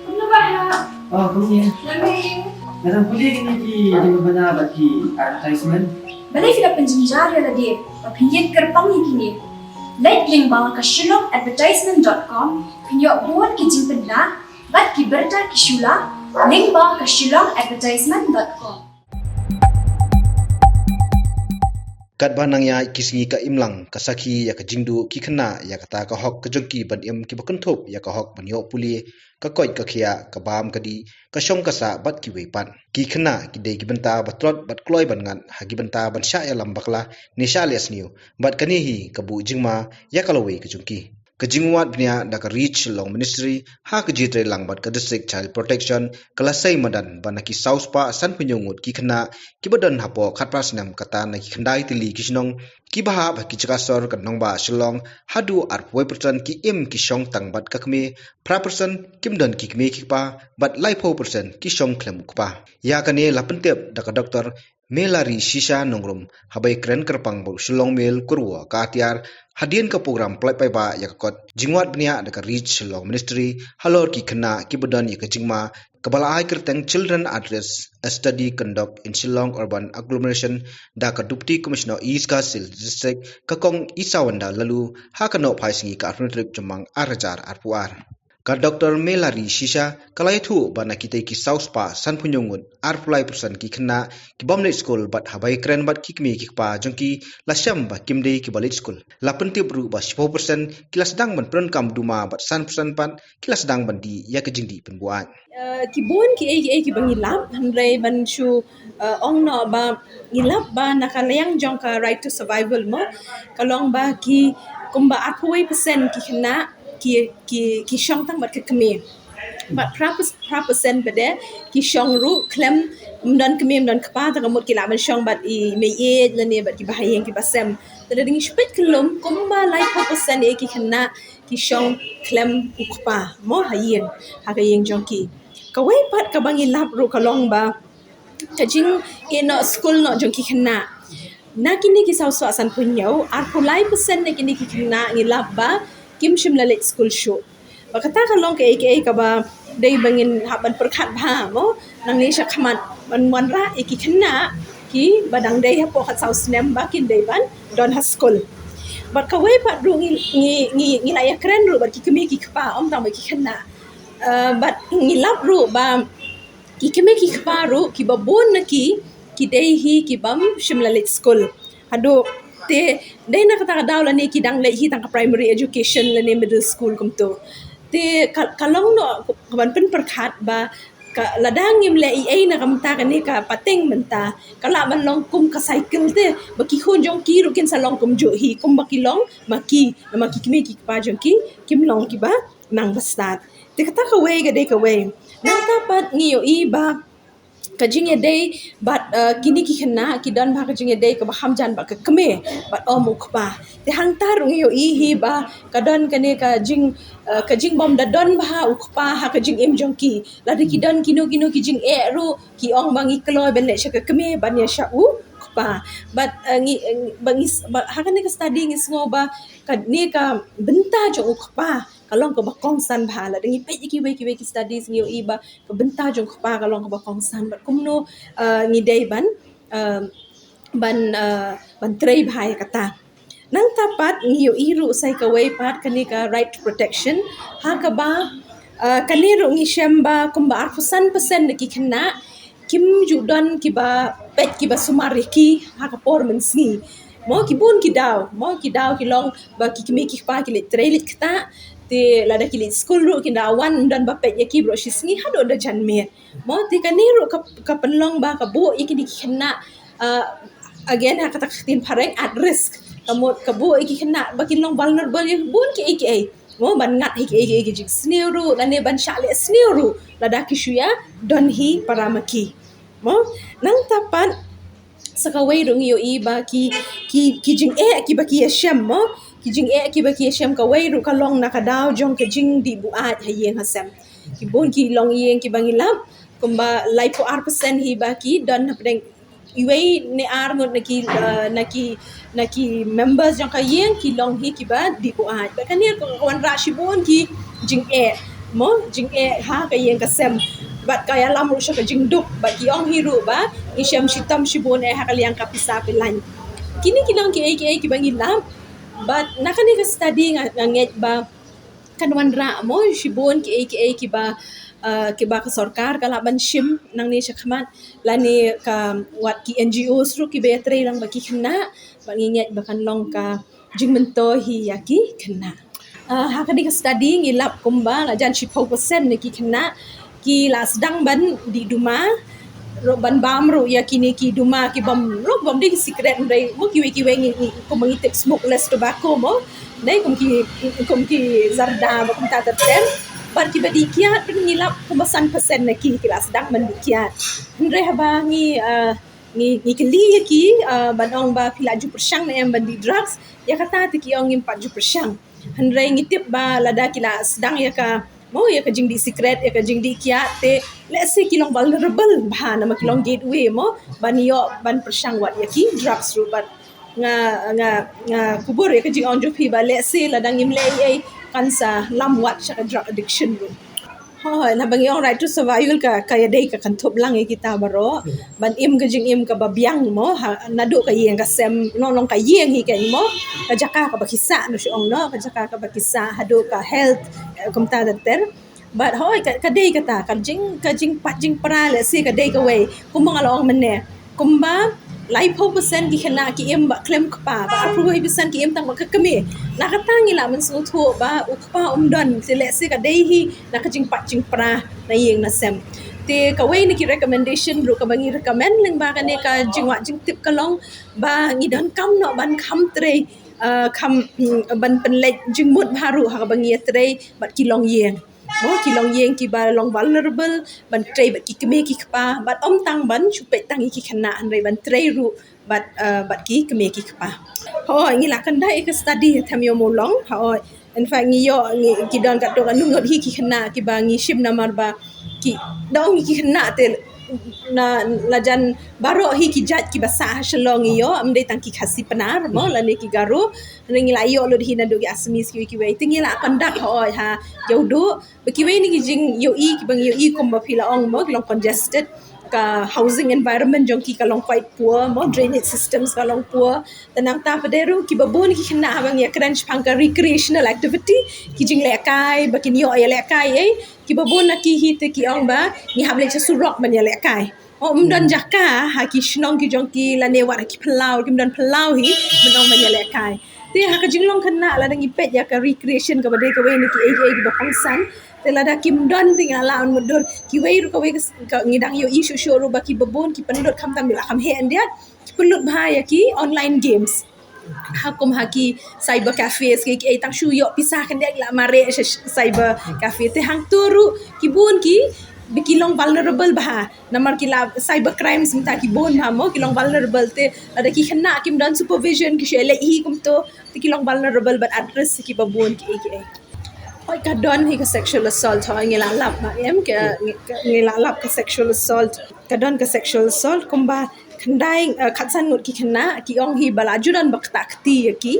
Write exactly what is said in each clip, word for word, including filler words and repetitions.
Kumno ba ha? Oh, kumne. Nga dang pule kine ki jingpynbna bad ki advertisement. Balei phi la pynjynjar ïa lade ba phin ïeng kyrpang ïa kine? Leit lyngba ka shillong advertisement dot com, phin ïoh bun ki jingpynbna bad ki bynta ki shula lyngba ka shillong advertisement dot com. Katba nang ïaid ki sngi ka imlang ka sakhi ïa ka jingduh ki khynnah ïa kata ka hok ka jong ki ban im, kiba kynthup ïa ka hok ban ïoh pule, ka koit ka khiah, ka bam ka dih, ka shong ka sah bad kiwei pat. Ki khynnah ki dei ki bynta ba tlot bad kloi ban ngat ha ki bynta ban shah ïalam bakla ne shah leh sniew, bad kane hi ka buh jingma ïa ka lawei ka jong ki. Ka jingwad bniah da ka Reach Shillong Ministry ha ka jingïatreilang bad ka District Child Protection ka la sei madan ba na ki saw spah sanphew hynñiew ngut ki khynnah kiba don hapoh khatphra snem, kata na ki khyndai tylli ki shnong, kiba hap ha ki jaka sor ka nongbah Shillong, haduh arphew percent ki im, ki shong tang bad ka kmie, phra percent kim don ki kmie ki kpa, bad laiphew percent ki shong khlem u kpa. Ïa kane la pyntip da ka Doktor Melari Shisha Nongrum, haba ïakren kyrpang bad u Shillong Mail Kurwo ka Atiar, hadien ka program pyllait paidbah ïa ka kot Jingwad Bniah da ka Reach Shillong Ministry halor ki khynnah kiba don ïa ka jingma, kaba la ai kyrteng Children Address: A Study Conduct in Shillong Urban Agglomeration da ka Deputy Commissioner East Khasi Hills District, ka Kong Isawanda Laloo, ha ka nohphai sngi ka arphew tarik Jymmang ar hajar arphew ar. Ka Doktor Melari Shisha ka la ïathuh ba na kitei ki saw spah sanphew hynñiew ngut, arphew lai percent ki khynnah ki bym leit skul, bad haba ïakren bad ki kmie ki kpa jong ki, la shem ba kim dei kiba leit skul. La pyntip ruh ba shiphew percent ki la sdang ban pyndonkam duma bad san percent pat ki la sdang ban dih ïa ka jingdih pynbuaid. Uh, ki bun kiei kiei kiba ngi lap, hynrei ban shu uh, ong noh ba ngi lap ba na ka liang jong ka Right to Survival mo, ka long ba ki kumba arphew percent ki khynnah ki ki ki shong tang bad ka kmie. Bad phra percent pat de ki shong ruh khlem, ym don kmie ym don kpa, tang ka mut ki lah ban shong bad i meiieit lane bad kiba ha ïing kiba sem. Te lada ngi shu peit kyllum, kumba laiphew percent ïa ki khynnah ki shong khlem u kpa mo ha ïing, ha ka ïing jong ki. Kawei pat kaba ngi lap ruh ka long ba ka jingïeh noh skul noh jong ki khynnah. Na kine ki saw spah sanphew hynñiew, arphew lai percent na kine ki khynnah ngi lap ba kim shym la leit skul shuh. Bad kata ka long kaei kaei kaba dei ba ngin hap ban pyrkhat bha mo nangne shakhmat, ban wanrah ïa ki khynnah kiba dang dei hapoh khatsaw snem ba kin dei ban don ha skul. Bad kawei pat ruh ngi ngi ngi, ngi la ïakren ruh bad ki kmie ki kpa, ym tang bad ki khynnah. Uh, bad ngi lap ruh ba ki kmie ki kpa ruh kiba bun na ki, ki dei hi ki bym shym la leit skul haduh. Te dei na kata ka daw lane ki dang leit hi tang ka primary education lane middle school kumto. Te ka, ka long noh ka ban pynpyrkhat ba ka, lada ngim leh ei ei na ka bynta kane ka pateng mynta, ka lah ban long kum ka cycle te, ba ki khun jong ki ruh kin sa long kumjuh hi, kumba ki long ma ki, ma ki kmie ki kpa jong ki kim long kiba nang ba stad. Te kata kawei ka dei kawei. Nangta pat ngi ïohi ba ka jingïadei bad, uh, kine ki khynnah ki don bha ka jingïadei kaba kham jan bad ka kmie bad ym u kpa. Te hangta ruh ngi ïohi hi ba ka don kane ka jing, uh, ka jingbym da don bha u kpa ha ka jingim jong ki. Lada ki don kino kino ki jingeh ruh, ki ong ba ngi kloi ban leit sha ka kmie ban ïa sha u kpa. Bad, uh, ngi, uh, ba ngi, ba, ha kane ka study ngi sngew ba kane ka bynta jong u kpa ka long kaba kongsan bha. Lada ngi peit ïa kiwei kiwei ki studies ngi ïohi ba ka bynta jong u kpa ka long kaba kongsan. Bad kumno, uh, ngi dei ban, uh, ban, uh, ban trei bha ïa kata. Nangta pat ngi ïohi ruh sa kawei pat kane ka right to protection, ha kaba, uh, kane ruh ngi shem ba kumba arphew san percent na ki khynnah kim ju don kiba peit kiba sumar ïa ki ha ka por mynsngi. Mo, ki bun ki daw, mo, ki daw ki long ba ki kmie ki kpa ki leit trei leit ktah, te lada ki leit skul ruh kin da wan, ym don ba peit ïa ki baroh shi sngi haduh da janmiet. Mo, te kane ruh ka, ka pynlong ba ka buh ïa kine ki khynnah, uh, again ha kata ka ktien phareng, at risk. Ka mut ka buh ïa ki khynnah ba kin long vulnerable ïa bun kiei kiei. Mo, ban ngat hi kiei kiei ki jingsniew ruh lane ban shah leh sniew ruh lada ki shu ïa don hi para ma ki. Mo, nangta pat sa kawei ruh ngi ïohi ba ki, ki, ki jingeh kiba ki ïa shem, mo, ki jingeh kiba ki ïa shem kawei ruh ka long na ka daw jong ka jingdih buaid ha ïing ha sem. Ki bun ki longïing kiba ngi lap kumba laiphew ar percent hi ba ki don hapdeng iwei ne ar ngut na ki, uh, na ki, na ki members jong ka ïing ki long hi kiba dih buaid. Bad kane ka wanrah shibun ki, jingeh, mo, jingeh ha ka ïing ka sem, bad ka ïalam ruh sha ka jingduk, bad ki ong hi ruh ba ngi shem shitom shibun eh ha ka liang ka pisa pyllaiñ. Kine ki long kiei kiei kiba ngi lap, bad na kane ka study nga, nga ngeit ba kan wanrah, mo, shibun kiei kiei kiba, uh, kiba ka sorkar ka lah ban shim nangne shakhmat, lane ka wat ki N G Os ruh kiba ïatrei lang bad ki khynnah, bad ngi ngeit ba kan long ka jingmyntoi hi ïa ki khynnah. Uh, ha kane ka study ngi lap kumba la jan shiphew percent na ki khynnah ki la sdang ban dih duma, ruh ban bam ruh ïa kine ki duma ki bym, ruh bym dei ki cigarette, hynrei mo kiwei kiwei ngi, ngi, kumba ngi tip smokeless tobacco, mo, dei kum ki, kum ki zarda bad kumta ter ter. Bad kiba dih kiad pyn ngi lap kumba san percent na ki ki la sdang ban dih kiad. Hynrei haba ngi, uh, ngi, ngi kylli ïa ki, uh, ban ong ba phi la ju pyrshang ne em ban dih drugs, ïa kata te ki ong ngim pat ju pyrshang. Hynrei ngi tip ba lada ki la sdang ïa ka, mo, ïa ka jingdih cigarette, ïa ka jingdih kiad te, let's say ki long vulnerable bha namar ki long gateway, mo, ban ïoh ban pyrshang wat ïa ki drugs ruh. Bad nga, nga, nga kubur ïa ka jingong jong phi ba let's say lada ngim leh ei ei kan sa lam wat sha ka drug addiction ruh. Hooid, naba ngi ong right to survival ka, ka ïadei ka kynthup lang ïa kita baroh. Ban im ka jingim kaba biang, mo, ha, naduh ka ïing ka sem, nong nong ka ïing hi kein, mo, ka jaka kaba ki sah, nong shu ong, nong ka jaka kaba ki sah, haduh ka health, eh, kumta ter ter. Bad hooid ka, ka dei kata ka jing, ka jingpat jingpra, let's say ka dei kawei, kumba nga la ong mynne, kumba laiphew percent ki khynnah ki im bad khlem kpa, bad arphew percent ki im tang bad ka kmie. Na kata ngi lah ban sngewthuh ba u kpa um don, te let's say ka dei hi na ka jingpat jingpra na ïing na sem. Te kawei na ki recommendation ruh kaba ngi recommend lyngba kane ka jingwad jingtip ka long ba ngi donkam noh ban kham trei, uh, kham, mm, ban pynleit jingmut bha ruh ha kaba ngi ïatrei bad ki longïing. Mo, ki longïing kiba long vulnerable, ban trei bad ki kmie ki kpa, bad ym tang ban shu peit tang ïa ki khynnah, hynrei ban trei ruh bad, uh, bad ki kmie ki kpa. Hooid, ngi la kynda ïa ka study ha Them Ïew Mawlong, hooid. In fact, ngi ïoh, ngi, ki don katto katne ngut hi ki khynnah kiba ngi shim namar ba ki, da ong ki khynnah te, na, la jan baroh hi ki jait kiba sah ha Shillong ngi ïoh, ym dei tang ki Khasi Pnar, mo, lane ki Garo. Hynrei ngi la ïoh lut hi naduh ki Assamese kiwei kiwei. Te ngi la conduct, hooid, ha Ïewduh. Ba kiwei na ki jingïohi kiba ngi ïohi kumba phi la ong, mo, ki long congested, ka housing environment jong ki ka long quite poor, mo, drainage systems ka long poor. Te nangta pat de ruh kiba bun ki khynnah haba ngi ïakren shaphang ka recreational activity, ki jinglehkai, ba kin ïoh ïalehkai, eh, kiba bun na ki hi te ki ong ba ngi hap leit sha surok ban ïalehkai. Oh, ym don jaka ha ki shnong ki jong ki lane wat ha ki phyllaw, kim don phyllaw hi ban ong ban ïalehkai. Te ha ka jinglong khynnah lada ngi peit ïa ka recreation kaba dei kawei na kiei kiei kiba kongsan. Te lada kim don te ngi la lah ban mutdur. Kiwei ruh kawei ka, ka ngi dang ïohi shuh shuh ruh ba kiba bun ki pynlut khamtam ïa la kham heh hyndiat, ki pynlut bha ïa ki online games. Ha kum ha ki cyber cafes ki, ki, eh, tang shu ïoh pisa khyndiat la mareh sha cyber cafe. Te hangto ruh ki bun ki, ba ki long vulnerable bha. Namar ki la cyber crimes mynta ki bun bha, mo, ki long vulnerable. Te lada ki khynnah kim don supervision, ki shu leit hi kumto, te ki long vulnerable bad at risk kiba bun kiei kiei. Hooid, ka don hi ka sexual assault, hooid, ngi la lap, ma em, ka, ngi, ka, ngi la lap ka sexual assault. Ka don ka sexual assault kumba khyndai, eh, khatsan ngut ki khynnah ki ong hi ba la ju don ba ktah kti ïa ki.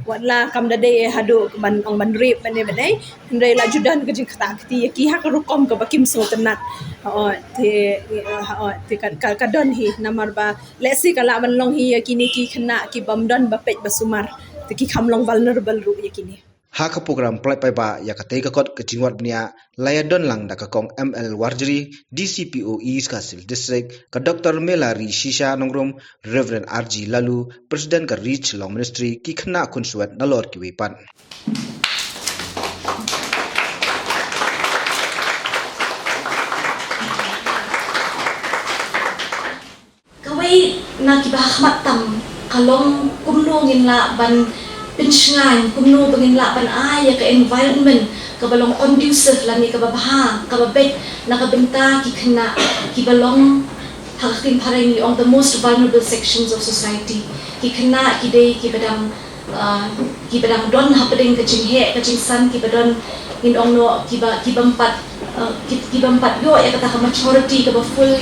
Wat la kam da dei, eh, haduh ban ong ban rape ban ne ban ne. Hynrei la ju don ka jingktah kti ïa ki ha ka rukom kaba kim sngewtynnat. Hooid, te, eh, hooid, te ka, ka, ka don hi namar ba lehse ka lah ban long hi ïa kine ki khynnah ki bym don ba peit ba sumar. Te ki kham long vulnerable ruh ïa kine. Ha ka program pynlait paidbah ïa katei ka kot ka jingwad bniah, la ïadon lang da ka Kong M L Warjri, D C P O East Khasi Hills District, ka Doctor Melari Shisha Nongrum, Reverend R G Laloo, President ka Ri Shillong Ministry, ki khynnah khunswet nalor kiwei pat. Kawei na kiba ha khmat tam ka long kumno ngin lah ban pynshngaiñ, kumno ba ngin lah ban ai ïa ka environment kaba long conducive lane kaba bha, kaba beit na ka bynta ki khynnah kiba long, ha ka ktien phareng ngi ong the most vulnerable sections of society. Ki khynnah ki dei kiba dang, ah, kiba dang don hapdeng ka jingheh ka jingsan, kiba don, ngin ong noh, kiba, ki bym pat, ah, ki, ki bym pat ïoh ïa kata ka maturity kaba full.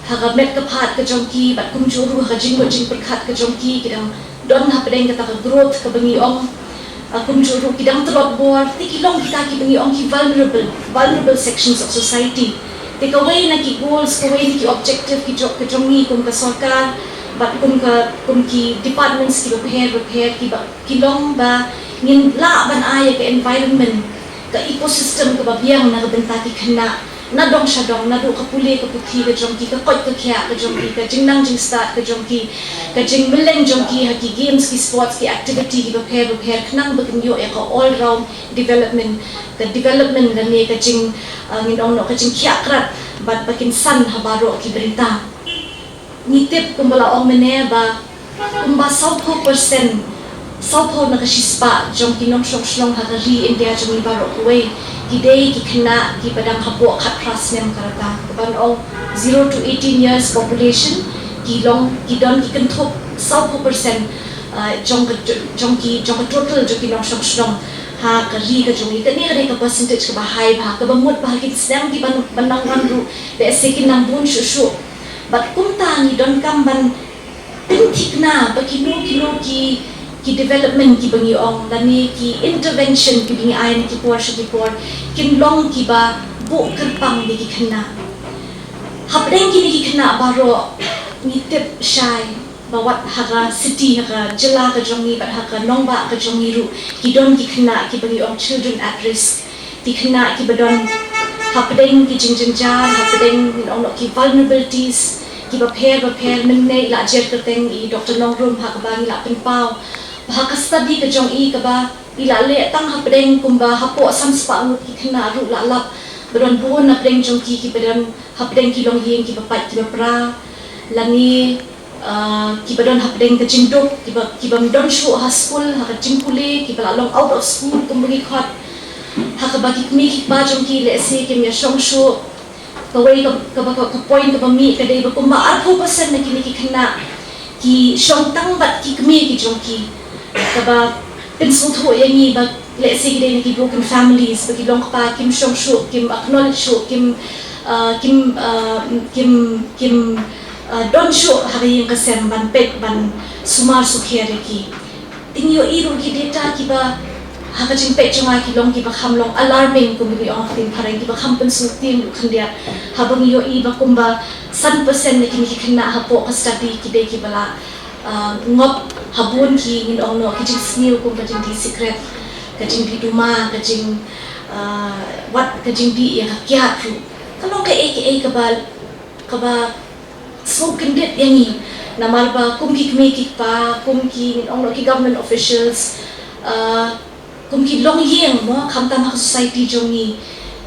Ha ka met ka phad ka jong ki, bad kumjuh ruh ha ka jingmut jingpyrkhat ka jong ki, ki dang don hapdeng kata ka growth kaba ngi ong, Kumjuh ruh ki dang tlot bor, te ki long kita kiba ngi ong ki vulnerable, vulnerable sections of society. Te kawei na ki goals, kawei na ki objective ki jong, ki jong ngi kum ka sorkar bad kum ka, kum ki departments kiba pher bapher, kiba, ki long ba ngin lah ban ai ïa ka environment, ka ecosystem kaba biang na ka bynta ki khynnah, na dong sha dong, naduh ka pule ka puthi ka jong ki, ka koit ka khiah ka jong ki, ka jingnang jingstad ka jong ki, ka jingmylleng jong ki ha ki games, ki sports, ki activity kiba pher bapher, khnang ba kin ïoh ïa ka all round development, ka development lane ka jing, ah, ngin ong noh, ka jingkhiah krat bad ba kin san ha baroh ki bynta. Ngi tip kumba la ong mynne ba kumba sawphew percent, sawphew na ka shispah jong ki nongshong shnong ha ka ri India jong ngi baroh kawei, ki dei ki khynnah kiba dang hapoh khatphra snem ka rta, kaban ong zero to eighteen years population, ki long, ki don, ki kynthup sawphew percent, ah, jong ka, jong ki, jong ka total jong ki nongshong shnong ha ka ri ka jong ngi. Kane ka dei ka percentage kaba high bha, kaba mut ba ha ki snem kiban, ban nang wan ruh lehse kin nang bun shuh shuh. Bad kumta ngi donkam ban pynthikna ba kino kino ki, ki development kiba ngi ong lane ki intervention kiba ngi ai na ki por sha ki por kin long kiba buh kyrpang ïa ki khynnah. Hapdeng kine ki khynnah baroh ngi tip shai ba wat ha ka city, ha ka jylla ka jong ngi bad ha ka nongbah ka jong ngi ruh ki don ki khynnah kiba ngi ong children at risk. Ki khynnah kiba don hapdeng ki jingjynjar, hapdeng, ngin ong noh, ki vulnerabilities kiba pher bapher, mynne i la jer kyrteng i Doctor Nongrum ha kaba ngi la pynpaw ba ha ka study ka jong i kaba i la leh tang hapdeng kumba hapoh san spah ngut ki khynnah ruh la lap ba don bun hapdeng jong ki kiba don hapdeng ki longïing kiba pait kiba pra, lane ah, kiba don hapdeng ka jingduk, kiba, kibym don shuh ha skul, ha ka jingpule, kiba la long out of school kumba ngi khot. Ha kaba ki kmie ki kpa jong ki lehse kim ïashong shuh. Kawei ka, kaba, ka, ka point kaba mih ka dei ba kumba arphew percent na kine ki khynnah ki shong tang bad ki kmie ki jong ki. Kaba pynsngewthuh ïa ngi ba lehse ki dei na ki broken families, ba ki long kpa kim shong shuh, kim acknowledge shuh, kim, ah, kim, ah, kim, kim, ah, don shuh ha ka ïing ka sem ban peit, ban sumar sukher ïa ki. Te ngi ïohi ruh ki data kiba ha ka jingpeit jong nga ki long kiba kham long alarming kumba ngi ong ha ka ktien phareng, kiba kham pynsngewthuh ruh khyndiat. Haba ngi ïohi ba kumba san percent na kine ki khynnah hapoh ka study ki dei kiba la ah, ngop ha bun ki, ngin ong noh, ki jingsniew kum ka jingdih sikret, ka jingdih duma, ka jing, ah, wat ka jingdih ïa ka kiad ruh. Ka long kaei kaei kaba, kaba sngewkyndit ïa ngi. Namar ba kum ki kmie ki kpa, kum ki, ngin ong noh, ki government officials, ah, kum ki longïing mo, khamtam ha ka society jong ngi,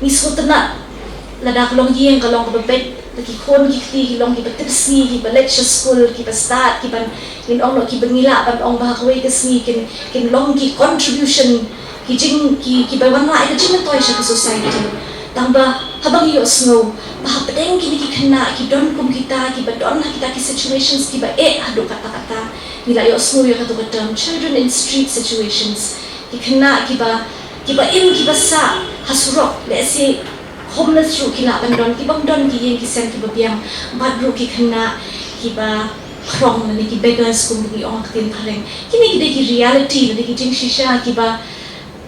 ngi sngewtynnat lada ka longïing ka long kaba beit, la ki khun ki kti ki long kiba tipsngi, kiba leit sha skul, kiba stad, kiban, ngin ong noh, kiba ngi lah ban ong ba ha kawei ka sngi kin, kin long ki contribution, ki jing, ki, kiba wanrah ïa ka jingmyntoi sha ka society. Tangba haba ngi ïohsngew ba hapdeng kine ki khynnah ki don kum kita, kiba don ha kita ki situations kiba eh haduh katta katta, ngi la ïohsngew ïa kato ka term, children in street situations. Ki khynnah kiba, kiba im kiba sah ha surok, lehse homeless ruh ki lah ban don, kibym don ki ïing ki sem kiba biang, bad ruh ki khynnah kiba khrong lane ki beggars kumba ngi ong ha ka ktien phareng. Kine ki dei ki reality lane ki jingshisha kiba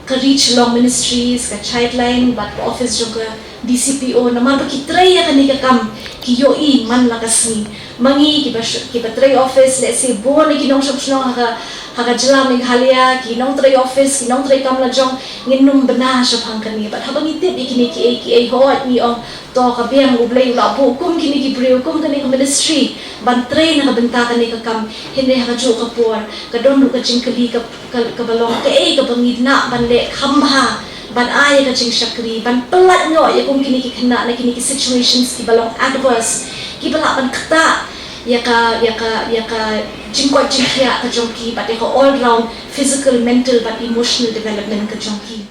ka Ri Shillong Ministries, ka Childline bad ka office jong ka D C P O, namar ba ki trei ïa kane ka kam, ki ïohi man la ka sngi. Ma ngi kiba sh-, kiba trei office, lehse bun na ki nongshong shnong ha ka, ha ka jylla Meghalaya, ki nongtrei office, ki nongtrei kam lajong, ngin ym bna shaphang kane. Bad haba ngi tip ïa kine kiei kiei, hooid, ngi ong, to, ka biang, U Blei u la buh kum kine ki briew, kum kane ka ministry ban trei na ka bynta kane ka kam. Hynrei ha kajuh ka por ka don ruh ka jingkylli ka, ka, kaba long, kaei kaba ngi lah ban leh kham bha ban ai ïa ka jingshakri, ban pyllait noh ïa kum kine ki khynnah na kine ki situations kiba long adverse, kiba lah ban ktah ïa ka, ïa ka, ïa ka jingkoit jingkhiah ka jong ki bad ïa ka all round physical, mental bad emotional development ka jong ki.